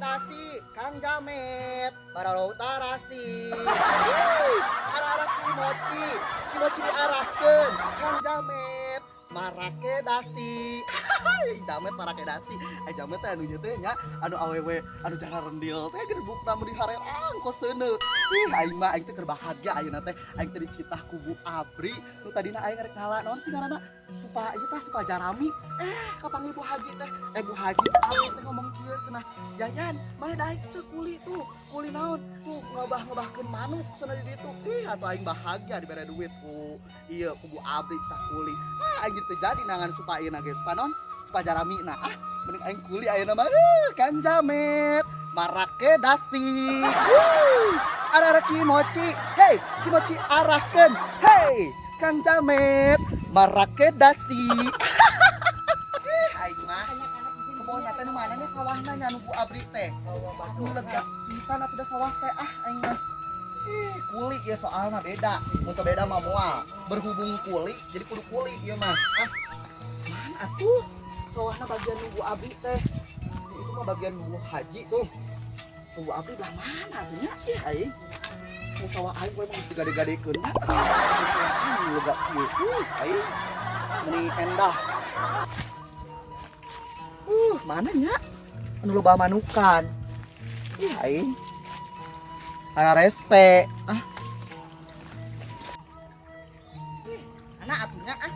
Tarasi, Kang Jamet, baralo tarasi. Arah-arah kimochi, kimochi diarahkeun, Kang Jamet, marake dasi. Jamet marake dasi. Jamet teh anu ieu teh nya, anu awewe, anu jara rendil teh gerbukna mun diharerang kos seuneu. Ih, aing mah aing teh keur bahagia ayeuna teh, aing teh dicitah ku Bu Abri. Nu tadina aing rek ngala naon sih ngaranna? Supa ieu tah supa jarami. Kapanggih Bu Haji teh. Bu Haji Abri teh ngomong kieu cenah. Yayan, mana daek teh kuli tuh, kuli naon? Tuh ngebah-ngebahkeun manuk cenah di ditu. Ih, atuh aing bahagia dibere duit ku ieu ku Bu Abri citah kuli. Ah, aing teu jadi nangan supa ieu na ge, supa naon? Supa jarami na. Ah, mending aing kuli ayeuna mah. Kang Jamet, marake dasi. Arah-arah kimochi. Hey, kimochi arahkeun. Hey, Kang Jamet, marake dasi. Ih, aing mah kebon teh nu mana nya sawahna nya nu Bu Abri teh. Nu lega pisan atuh da sawah teh, ah aing mah. Ih, kuli ya soalna beda. Mun teu beda mah moal. Berhubung kuli jadi kudu kuli ieu mah. Ah, mana atuh sawahna bagian nu Bu Abri teh. Itu mah bagian Bu Haji tuh. Nu Bu Abri belah mana atuh nya? Ih, aing. Nu sawah aing we mah digade-gadekeun nya. Nu sawah aing lega kieu. Aing meni endah. Mana nya? Anu loba manukan. Ih, aing. Hararese. Ah. Ih, anak atuh nya ah.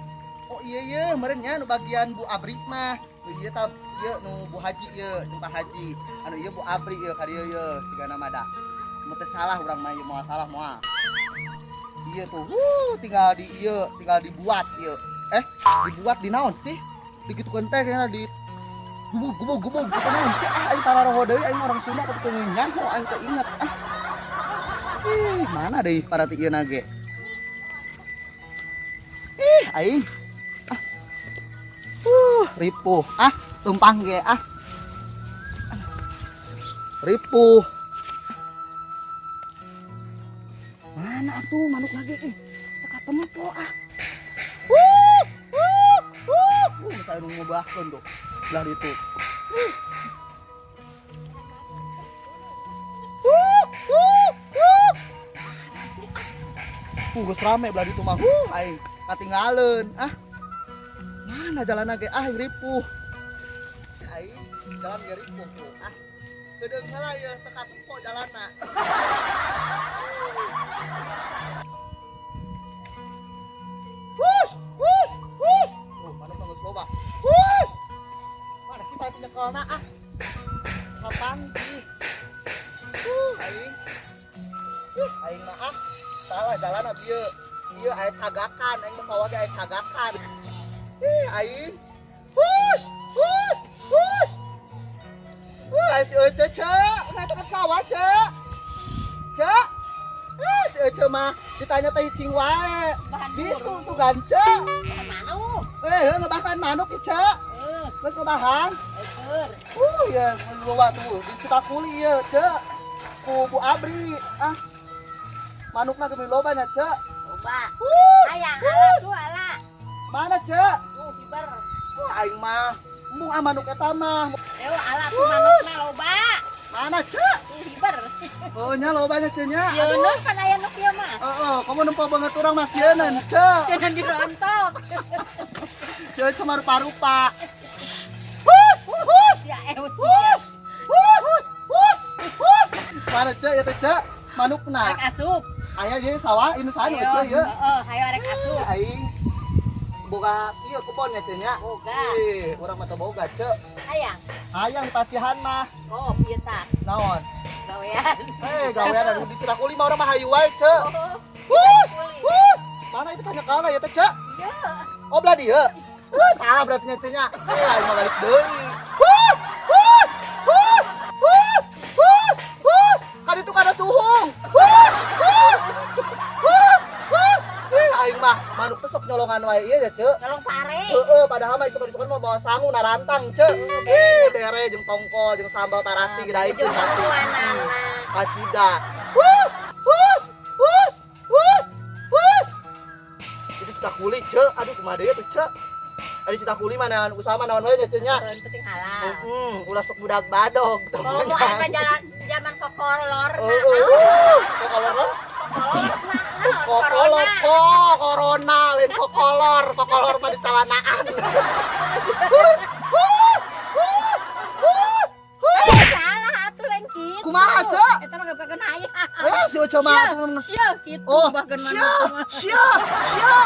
Oh iya iya, meureun nya nu bagian Bu Abri mah. Nu ieu tah ieu nu Bu Haji ieu, jeung Pak Haji. Anu ieu Bu Abri ieu ka dieu ieu sigana mah da. Mun teu salah urang mah ieu moal salah moal. Ieu tuh, tinggal di ieu, tinggal dibuat ieu. Dibuat di naon sih? Digitukeun teh kayaknya di gubuk gubuk gubuk gitu naon sih? Ah, aing tararoho deui, aing orang Sunda tapi teu nyaho, aing teu inget. Ah. Ih, mana deui para ti ieu na ge? Ih, aing. Ah. Ripuh. Ah, tumpang ge ah. Ripuh. Mana atuh manuk lagi ih? Teu katempo ah. Saya nu ngobahkeun tuh. Belah ditu. Geus rame belah ditu mah. Aing katinggaleun. Ah. Mana jalanna ge? Ah, ripuh. Aing jalan ge ripuh tuh. Ah. Geudeung heula ieu teu katempo jalanna. Hush, hush, hush. Manuk mah geus loba. Hush. Mana sih paling nyekelna ah? Kapanggih. Aing. Aing mah ah. Salah jalan bieu. Ieu aya cagakan, aing mah sawah ge aya cagakan. Ih, aing. Hush, hush, hush. Wah, si Ece, Cek. Nah, itu kan sawah, Cek. Cek. Si Ece mah ditanya teh cing wae. Bisu sugan, Cek. Bahan manuk. Ngebahan manuk, Cek. Geus ngebahan. Ya, loba tuh di Citakuli ieu, Cek. Ku Bu Abri. Ah. Manukna geus loba nya, Cek. Loba. Hayang ala tuh ala. Mana, Cek? Tuh hiber. Wah, aing mah embung ah manuk eta mah. Ew, ala tuh manukna loba. Mana, Cek? Tuh hiber. Oh, nya loba nya, Cek nya. Sieun kan aya nu kieu mah. Heeh, kamu nempo banget urang mah sieunan, Cek. Sieun dirontok. Cek cuma rupa-rupa. Hus, hus. Ya, ew, Hus, hus, hus, hus. Mana, Cek, ya teh, Cek? Manukna. Arek asup. Aya ye sawah ini saha nu Cek ye. Heeh, hayo arek asup. Aing boga ieu kebon nya, Cek nya. Boga. Ih, urang mah teu boga, Cek. Hayang. Hayang dipasihan mah. Oh, ieu tah. Naon? Gawean. Gawean anu di Citakuli mah urang mah hayu wae, Cek. Oh, Hus, hus. Mana itu panyekalna ya teh, Cek? Iya. Oh, belah dieu. Salah berarti nya, Cek nya. Aing mah balik deui. Hus, hus, hus, hus, hus, hus. Kan itu kada suhung. Hus, hus. Hus, hus. Ih, aing mah manuk teh sok nyolongan wae ieu ya, Cek. Nyolong pare. Heeh, padahal mah isuk-isukan mau bawa sangu narantang, Cek. Ih, bere jeung tongkol jeung sambal tarasi ge daik Jeung pasti. Wanana. Kacida. Hus, hus, hus, hus, hus. Itu Citakuli, Cek. Aduh, kumaha deui atuh, Cek. Ari Citakuli mah naon usaha mah naon we nya cenah. Yang penting halal. Heeh, ulah sok budak badog. Kalau mau aya jalan zaman kokolor Heeh. Kokolor. Kokolor kok corona lain kokolor, kokolor mah di celanaan. Hus, hus, hus, hus, hus. Salah atuh lain kitu. Kumaha, Cek? Eta mah gebakeun hayam. Eh, si Oco mah atuh ngomong. Sia kitu Oh, bahkan sia, sia, sia.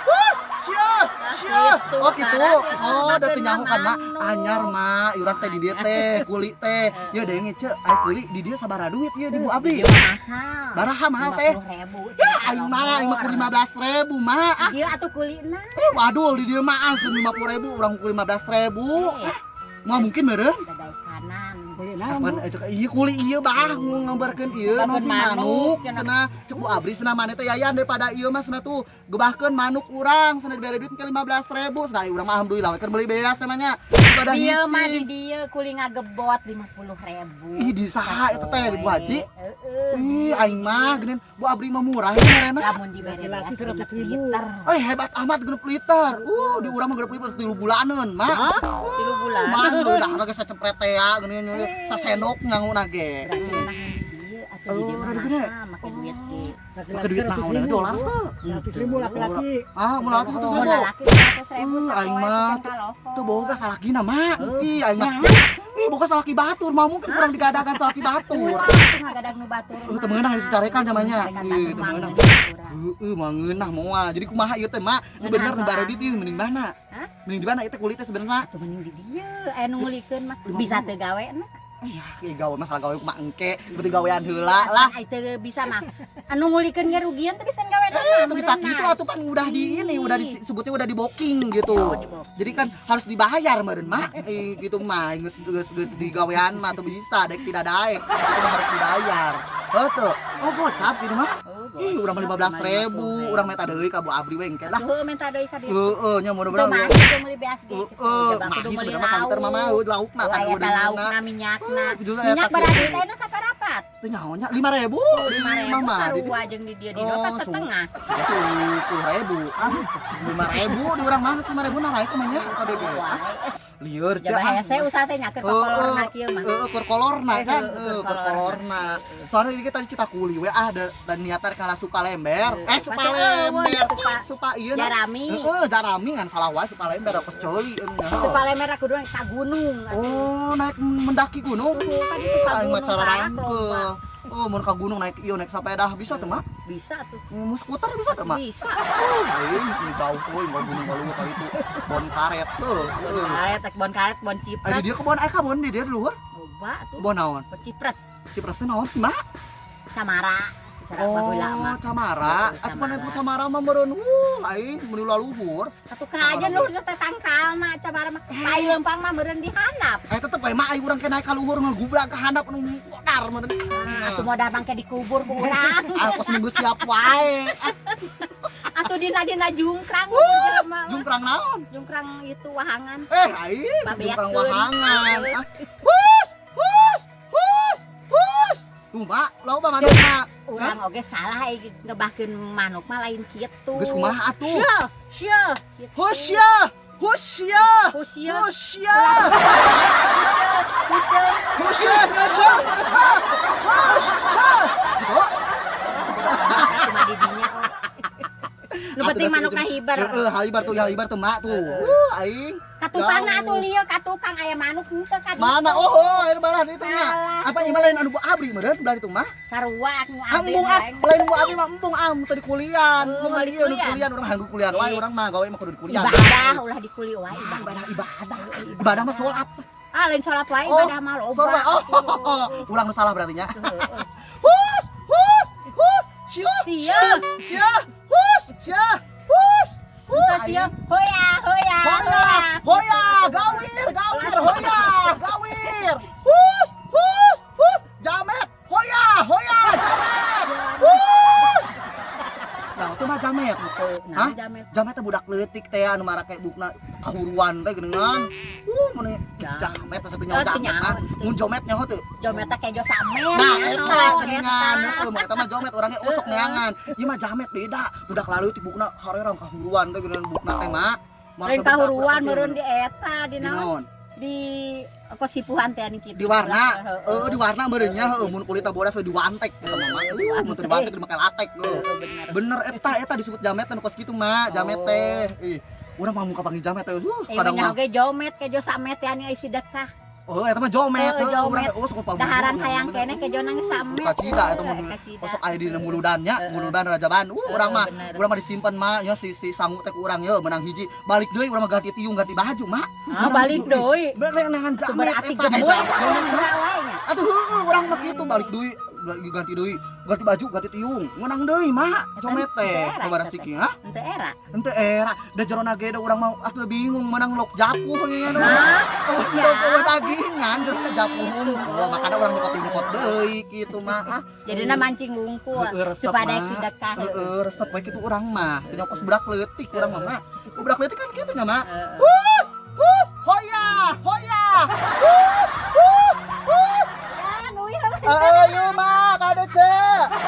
Hus, sia, sia. Gitu, Oh, gitu. karena Oh, da teu nyaho kan, Mak. manuk. Anyar, Mak. Urang teh di dieu teh, kuli teh. Ya denge ceu, ai kuli di dieu sabaraha duit ieu di Bu Abri? Ieu mahal. Baraha mahal teh. 50.000. Ya, aing mah ku 15.000, Mak. Ah, Ieu atuh kulina. eh, waduh, di dieu mah ah 50.000, urang ku 15.000. Ah, moal mungkin meureun. Dadai kanan. Apaan itu ieu kuli ieu bah ngambarkeun ieu naon sih manuk cenah cek Bu Abri cenah maneh teh yayan daripada ieu mah cenah tuh gebahkeun manuk urang cenah dibere duit ke 15.000 cenah urang mah alhamdulillah we keur meuli beas cenah nya daripada Dieu mah di hicing. dieu kuli ngagebot 50.000. Ih di saha eta teh di Bu Haji? Heeh. Ih aing mah geuning Bu Abri mah murah ya merena. Lamun dibere beas Laki-laki 100 100.000. liter. Eh hebat amat genep liter. Di urang mah genep liter 3 bulaneun, Mak. Hah? 3 bulan. Mah udah geus sacepret teh ya geuning sasendok nganguna ge. Berarti Hmm. nah di dieu atuh di Oh, dieu mah rada gede. mahal make duit ge. Make duit naon ya dolar teh. 100.000 laki-laki. Ah, mun lalaki Oh, 100.000. lalaki 100.000 Aing mah sapoe teu boga salakina mah. Heuh. Ih aing mah. Ih boga salaki batur mah mungkin kurang digadakan salaki batur. Tuh ngagadag nu batur. Teu meunang dicarekan zamanya. Ih teu meunang. Heeh, moal ngeunah moal. Jadi kumaha ieu teh, Mak? Nu bener nu barodit ieu mending mana? Hah? Mending di mana ieu teh kulit teh sebenarnya? Atuh mending di dieu aya nu ngulikeun mah. Bisa teu gawe na. Eh, ya, gawe masalah gawe kumaha engke, penting gawean heula lah. Ai teu bisa mah. Anu ngulikeun ge rugian teu bisa gawe na. Eh, teu bisa gitu atuh pan udah di ini, udah disebutnya udah di booking gitu. Oh, di booking. Jadi kan harus dibayar meureun, Mak. Eh, gitu mah geus geus geus di gawean mah teu bisa, daek tidak daek. Itu mah harus dibayar. Heuh teu. Oh, gocap gitu mah. Ih, urang mah 15.000, urang meta deui ka Bu Abri we engke lah. Heuh, minta deui ka dieu. Heeh, nya Teu mudah-mudahan. mah teu meuli beas ge. Heeh, mahi sebenarnya mah saliter mah mau laukna kan Aya udah laukna minyakna. Juga Minyak eta barang kitu. duit ayeuna saparapat. Teu nyaho nya 5.000. 5.000 mah di sarua jeung di dieu di Oh, 4 setengah. 10.000. Ah, 5.000 di urang mah geus 5.000 naraek mah nya KBG. Ah, lieur ceu. Jaba hese usaha teh nyakeun kokolorna kieu mah. Heeh, keur kolorna kan, Heeh, heeh, keur keur kolorna. Soalnya di tadi Citakuli we ah dan niatan kalah supa lember. Eh, supa Pasti eueuh, lember. supa Supa ieu na. Jarami. Heeh, jarami ngan salah wae supa lember kos ceuli nya. Supa lember kudu ka gunung. Oh, naik mendaki gunung. Tuh, kan itu ka Aing mah gunung cara karak rangke. lomba. Oh, mun ka gunung naik ieu naik sepeda bisa teu, Mak? Bisa tuh. Mau skuter bisa teu, Mak? Bisa. Oh, aing ini jauh euy ka gunung ka luhur ka itu. Bon karet tuh. Heeh. Karet, bon karet, bon Ai di cipres. dieu kebon aya kebon di dieu di luhur. Loba tuh. Kebon naon? Bon cipres. Cipres teh naon sih, Mak? Camara. Cara baheula Oh, mah. camara. Heeh, Atuh mana camara. itu camara mah meureun. Wuh, aing meuni luhur. Atuh kajen luhur teh tangkalna camara mah. Pai leumpang mah meureun di handap. Eh tetep we mah aing urang ke naik ka luhur ngegubrak ka handap nu modar meureun. Nah, atuh modal mangke dikubur ku urang. Ah, kos minggu siap wae. Ah, Atuh dina-dina jungkrang jelema mah. jungkrang naon? Jungkrang itu wahangan. Eh, aing jungkrang Babeakeun. wahangan. Ah, hus, hus, hus, hus. Tuh, Mak, loba manukna. Urang oge salah euy ngebahkeun manuk mah lain kitu. Geus kumaha atuh? Syeuh, syeuh. Kitu. Husya, husya, Husya, husya, husya, husya, husya, husya, husya. Gitu. Cuma di dinya. Oh. Nu penting manukna hiber. Heeh, halibar tuh, halibar tuh, Mak tuh. Aing. Ka tukangna Jauh. atuh lieu ka tukang aya manuk henteu ka ditu. Mana? Oh, oh, air balah itu nya. Salah. Apa ieu mah lain anu Bu Abri meureun belah itu mah? Sarua nu abdi Embung ah, lain. lain Bu Abri mah embung ah, teu di kulian. Oh, Mun balik ieu di kulian. kulian urang hayang di kulian wae urang mah gawe mah kudu di kulian. Ibadah ulah dikuli wae Ah, ibadah. ibadah ibadah. Ibadah mah sholat. Ah lain salat wae Oh, ibadah mah loba. Sholat. Oh, urang nu salah berarti nya. Heeh. Hus, hus, hus, sia, Sia. sia, hus, sia, hus. Henteu sia. Hoya, hoya, Hoya, hoya, gawir, gawir, hoya, gawir. Hus, hus, hus, jamet, hoya, hoya, jamet. Hus. Nah, itu mah jamet. Nah, Hah? jamet. Jamet teh budak leutik teh anu marake bukna kahuruan teh geuningan. Mun jamet teh satu nyawa Oh, teu jamet nyaho, ah. teu. Mun jomet nyaho teu. Jomet teh kejo samen. Nah, nya, eta no, geuningan. eta. Heueuh, mun eta mah jomet orangnya osok neangan. Ieu mah jamet beda. Budak leutik bukna harerang kahuruan teh geuningan bukna teh mah. Lain kahuruan meureun di eta di Di naon? naon? Di kosipuhan teh anu kitu. Di warna, heeh, di warna meureun nya, heueuh, mun kulitna bodas diwantek eta mah. Mun teu diwantek dimake latek heuh. Bener. Bener eta eta disebut jamet nu kos kitu mah, jamet teh. Ih, urang mah muka panggil jamet teh. Kadang kadang mah. Oge jomet kejo samet teh anu isi dekah. Oh, eta mah jomet, Heeh, heuh, urang jomet. oh sok pabung. Daharan hayang keneh kejo nang samet. Kacida eta mah osok aya dina muludan nya, muludan Rajaban. Urang mah, urang mah disimpen mah nya si si sangu teh ku urang ye menang hiji. Balik deui urang mah ganti tiung, ganti baju mah. Ah, balik deui. Bener nengan jamet Berarti eta. gemoy wae nya. Atuh heueuh urang mah kitu balik deui, ganti deui, ganti baju, ganti tiung. Menang deui mah, jomet teh. Kabar siki ha? Henteu era. Henteu era, da jerona ge da urang mah atuh bingung menang lok japuh nya. Hah? Oh, dagingan jerona japuh hungkul, makana urang nyokot-nyokot deui kitu mah. Ah, jadina mancing wungkul supaya daek sedekah. Heeh, resep we kitu urang mah. Teu nyokos budak leutik urang mah mah. Budak leutik kan kitu nya mah. Hus, hus, hoya, hoya. Hus, hus, hus. Ayo mah kade ce.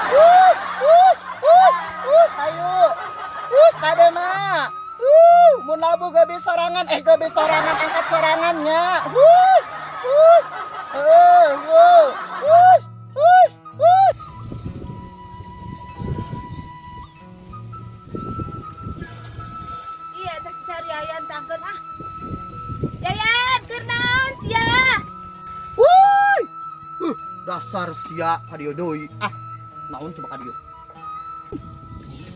Hus, hus, hus, hus, ayo. Hus kade mah. Mun labu geus sorangan, geus sorangan angkat sorangannya. Hus, hus. Hus, hus, hus. Iya, eta si Sari Yayan tangkeun ah. Yayan, keur naon sia? Wuih. Dasar sia ka dieu deui. Ah, naon coba ka dieu?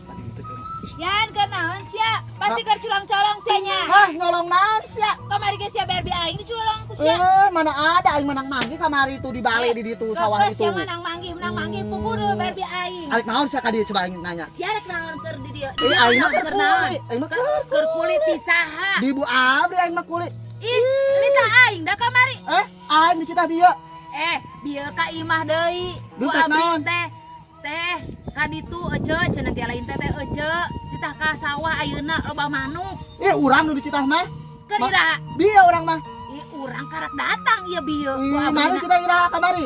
Tadi itu coba. Yan, keur naon sia? Pasti keur culang-colong sia nya. Hah, nyolong naon sia? Kamari ge sia Barbie aing diculong ku sia. Mana ada aing menang manggih kamari itu di balai di ditu sawah itu. Sia menang manggih puguh Barbie aing. Arek naon sia ka dieu coba aing nanya. Sia rek naon keur di dieu? Aing mah keur naon? Aing mah keur kuli ti saha? Di Bu Abdi aing mah kuli. Ih, lita aing da kamari. Aing dicitah bieu. Bieu ka imah deui. Bu Abdi teh teh ka ditu ece cenah ge lain teh teh ece ditah ka sawah ayeuna loba manuk. Urang nu dicitah mah. Keur iraha? Bieu urang mah. Ih, urang karak datang ieu bieu. Bu Abdi. Mana citah iraha kamari?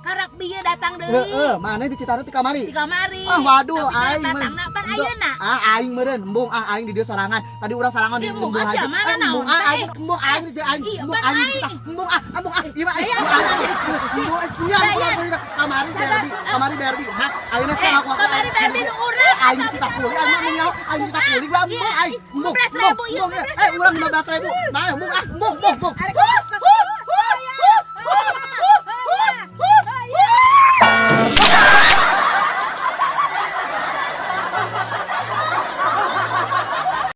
Karak bieu datang deui. Heeh, mana dicitahna ti kamari? Ti kamari. Ah, waduh aing datangna pan ayeuna. Ah, aing meureun embung ah aing di dieu sorangan. Tadi urang sorangan di embung sia mana naon? Embung ah aing embung aing di aing embung aing dicitah. Embung ah, embung ah. Ieu mah aing. Embung sia kamari Barbie, kamari Barbie. Hah, ayeuna sia ngaku kamari Barbie nu urang. Aing dicitah kuli, aing mah nyaho, aing dicitah kuli gua embung aing. Embung. 15.000 ieu. Urang 15.000. Mana embung ah, embung, embung, embung.